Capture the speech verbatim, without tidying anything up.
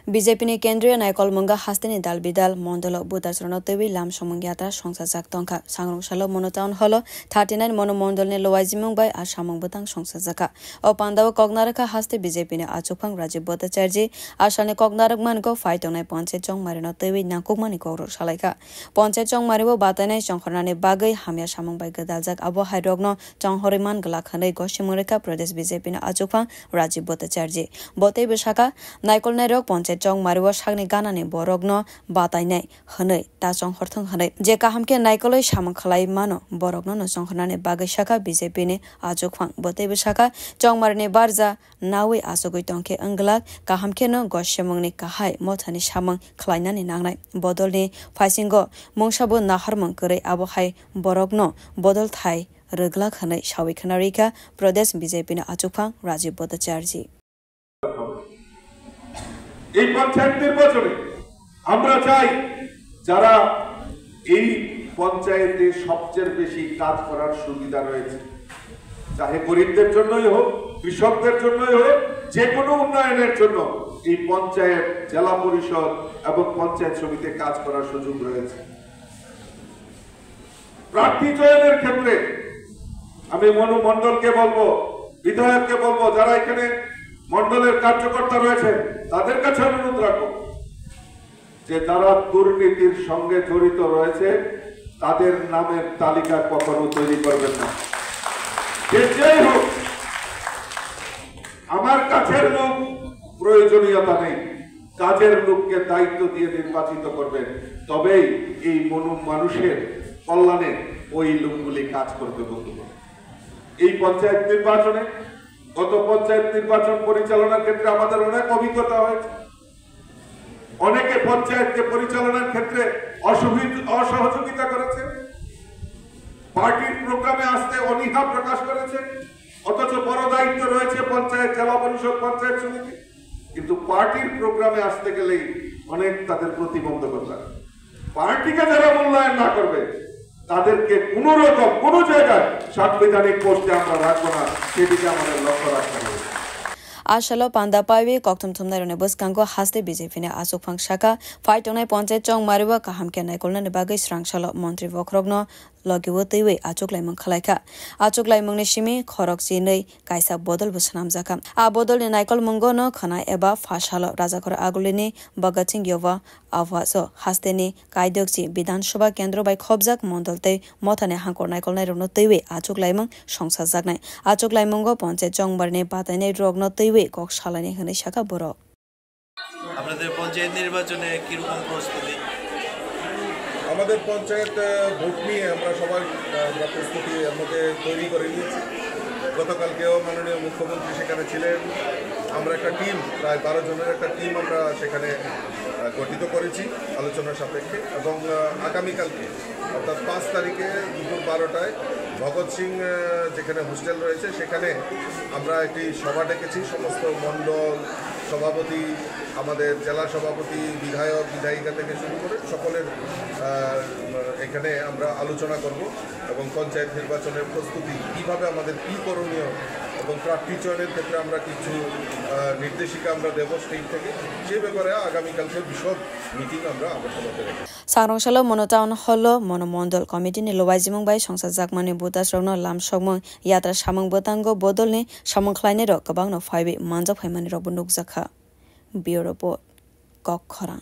B J P ni kendriya naikol mungga hasteni dal bidal mondolo butasrokno twiwi lam samung yatra songsajak tongkha. Sangrong salo Mono Town Hall o thirty nine Mono Mondol ni lowajimung bai a samung bwtang songsajakha. O pandao koknarwkha haste B J P ni achukphang Rajiv Bhattacharjee, asalni koknarwk mango phai tongnai Panchayat Chongmarino twiwi nangkukmani kokrok salaikha. Panchayat Chongmario batainai chongkhornani bagwi hamya samung bai gwdaljak abo hai rokno chonghorwi man glak hwnwi gosimung rwkha Pradesh B J P ni achukphang Rajiv Bhattacharjee. Bo teibo sakha, naikolnairok Panchayat Chongmario sakni ganani borokno batainai hwnwi ta chonghorthwng hwnwi je kaham khe naikolwi samung khlai mano borokno no chonghornani bagwi sakha B J P ni achukphang. Bo teibo sakha, Chongmarini barja nawi achugwi tongkhe wngglak, kaham kheno gosemungni kahai mothani samung khlainani nangnai. Bodolni phaisingo mungsabo naharmung kwrwi abo hai borokno bodol thai rwglak hwnwi sawi khna rwkha Pradesh B J P ni achukphang Rajiv Bhattacharjee. এই পঞ্চায়েত নির্বাচনে আমরা চাই যারা এই পঞ্চায়েতে সবচেয়ে বেশি কাজ করার সুবিধা রয়েছে, চাহে গরিবদের জন্যই হোক, কৃষকদের জন্যই হোক, যে কোনো উন্নয়নের জন্য এই পঞ্চায়েত, জেলা পরিষদ এবং পঞ্চায়েত সমিতিতে কাজ করার সুযোগ রয়েছে। প্রার্থী চয়নের ক্ষেত্রে আমি মনু মণ্ডলকে বলবো, বিধায়ককে বলবো, যারা এখানে মণ্ডলের কার্যকর্তা রয়েছেন, তাদের কাছে অনুরোধ রাখবো যে যারা দুর্নীতির সঙ্গে জড়িত রয়েছে, তাদের নামের তালিকা কখনো তৈরি করবেন না। যে যেই হোক, আমার কাছের লোক প্রয়োজনীয়তা নেই, কাজের লোককে দায়িত্ব দিয়ে নির্বাচিত করবেন, তবেই এই মনু মানুষের কল্যাণে ওই লোকগুলি কাজ করবে বন্ধুগণ। এই পঞ্চায়েত নির্বাচনে, গত পঞ্চায়েত নির্বাচন পরিচালনার ক্ষেত্রে আমাদের অনেক অভিজ্ঞতা হয়েছে। অনেকে পঞ্চায়েতকে পরিচালনার ক্ষেত্রে অসুবিধ-, অসহযোগিতা করেছে, পার্টির প্রোগ্রামে আসতে অনীহা প্রকাশ করেছে, অথচ বড় দায়িত্ব রয়েছে পঞ্চায়েত, জেলা পরিষদ, পঞ্চায়েত সমিতি। কিন্তু পার্টির প্রোগ্রামে আসতে গেলেই অনেক তাদের প্রতিবন্ধকতা। পার্টিকে যারা মূল্যায়ন না করবে, তাদেরকে কোনো রকম, কোনো জায়গায় সাংবিধানিক পোস্টে আমরা রাখবো না, সেদিকে আমাদের লক্ষ্য রাখতে হবে। Asalo panda paiwi kokthum thumnairokni bwskango haste B J P ni achukphang sakha, phai tongnai Panchayat Chongmario kaham khe naikolnani bagwi swrang salo montri bokhorokno logiwo twiwi achuklaimung khwlaikha. Achuklaimungni simi khorok chinwi kaisa bodol bo swnamjakha. A bodolni naikol mungo no khwna eba pha salo Rajakhor Agulini Bhagat Singh Yuva Awas o hasteni Kaidokchi Bidhan Sabha kendro bai khopjak mondol tei mothani hangkor naikolnairokno twiwi achuklaimung songsajaknai. Achuklaimungo Panchayat Chongmarini batainairokno twiwi kok salainai hwnwi sakha borok. আপনাদের পঞ্চায়েত নির্বাচনে কিরকম প্রস্তুতি? আমাদের পঞ্চায়েত, আহ, ভোট নিয়ে আমরা সবাই, আহ, আমরা প্রস্তুতি এর মধ্যে তৈরি করে নিয়েছি। গতকালকেও মাননীয় মুখ্যমন্ত্রী সেখানে ছিলেন। আমরা একটা টিম, প্রায় বারো জনের একটা টিম আমরা সেখানে, আহ, গঠিত করেছি আলোচনা সাপেক্ষে। এবং, আহ, আগামীকালকে অর্থাৎ পাঁচ তারিখে দুপুর বারোটায় ভগৎ সিং, আহ, যেখানে হোস্টেল রয়েছে, সেখানে আমরা একটি সভা ডেকেছি। সমস্ত মণ্ডল সভাপতি, আমাদের জেলা সভাপতি, বিধায়ক, বিধায়িকা থেকে শুরু করে সকলের, আহ, এখানে আমরা আলোচনা করব এবং পঞ্চায়েত নির্বাচনের প্রস্তুতি, কিভাবে আমাদের কি করণীয় এবং প্রার্থী চয়নের ক্ষেত্রে আমরা কিছু, আহ, নির্দেশিকা আমরা দেব স্টেট থেকে, সে ব্যাপারে আগামীকালকে বিশদ মিটিং আমরা আগরতলাতে রেখেছি। Sangrong salo Mono Town Hall o Mono Mondol Committee ni lowajimung bai songsajakmani butasrokno lam sokmung yatra samung bwtango bodolni samung khlainairok kwbangno phaiwi manjak phaimani rokbo nukjakha. Bureau Report, Kok Khorang.